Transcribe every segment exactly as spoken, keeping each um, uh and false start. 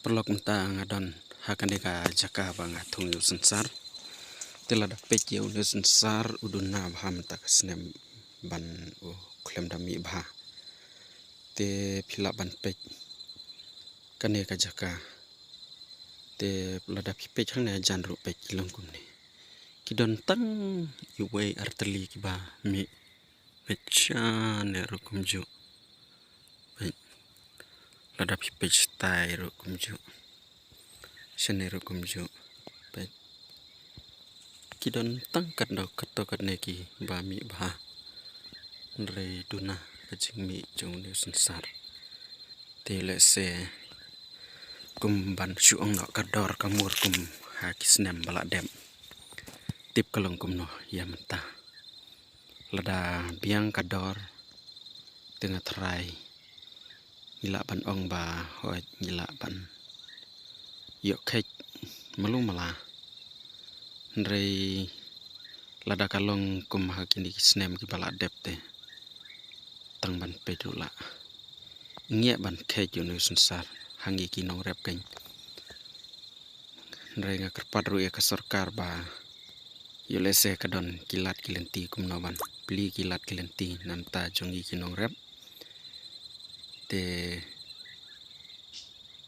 Paralok, mynta nga don ha kane ka jaka ba nga thung ïa u synsar. Te lada peit ïa une u synsar u duna bha mynta ka snem ban u khlem da mih bha. Te phi lah ban peit kane ka jaka. Te lada phi peit hangne hajan ruh peit ki long kumne. Ki don tang iwei artylli kiba mih. Peit shane ruh kumjuh. Peit. Lada phi peit shatai ruh kumjuh. Shane ruh kumjuh. Peit. Ki don tang katno katto katne kiba mih bha. Hynrei duna ka jingmih jong une u synsar. Te lehse kum ban shu ong noh ka dor ka mur kum ha ki snem ba la dep. Tip ka long kumno ïa mynta. Lada biang ka dor te nga tharai ngi lah ban ong ba hooid ngi lah ban ïoh kheit malu mala. Hynrei lada ka long kum ha kine ki snem kiba la dep te tang ban peit ruh lah ngi ban kheit ïa une u synsar ha ngi ki nongrep kein. Hynrei nga kyrpad ruh ïa ka sorkar ba ïoh lehse ka don ki lad ki lynti kumno ban plie ki lad ki lynti na bynta jong ngi ki nongrep. Te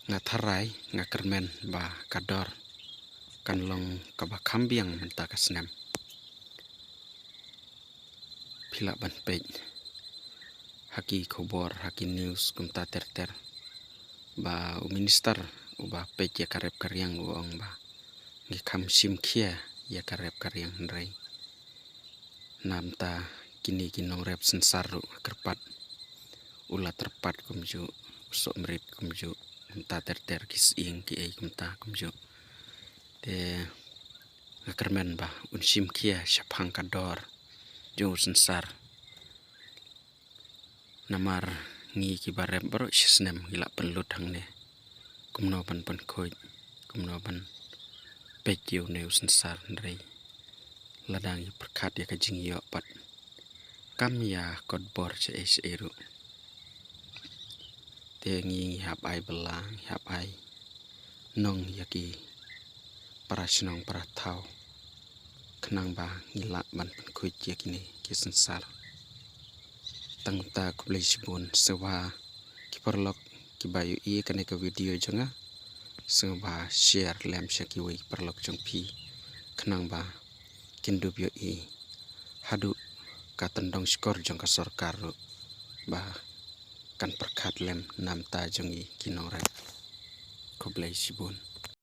nga tharai nga kyrmen ba ka dor kan long kaba kham biang mynta ka snem. Phi lah ban peit ha ki khubor ha ki news kumta ter ter ba u minister uba peit ïa ka rep ka riang u ong ba ngi kham shim khia ïa ka rep ka riang, hynrei na bynta kine ki nongrep synsar ruh kyrpad u la tyrpad kumjuh, u sohmrit kumjuh, kumta ter ter ki sying ki ei kumta kumjuh. Te nga kyrmen ba un shim khia shaphang ka dor jong u synsar. Namar ngi kiba rep baroh shi snem ngi lah pynlut hangne kumno ban pynkhuid, kumno ban peit ïa une u synsar, hynrei lada ngi pyrkhat ïa ka jingïoh pat kam ïa kot bor shaei shaei ruh. Te ngi, ngi hap ai bylla, ngi hap ai nong ïa ki para shnong para thaw khnang ba ngi lah ban pynkhuid ïa kine ki synsar. Tang ta khublei shibun. Sngewbha ki paralok kiba ïohi kane ka video jong nga, sngewbha share lem sha kiwei ki paralok jong phi khnang ba kin dup ïohi haduh ka tyndong shkor jong ka sorkar ruh ba kan pyrkhat lem na bynta jong ngi ki nongrep. Khublei shibun.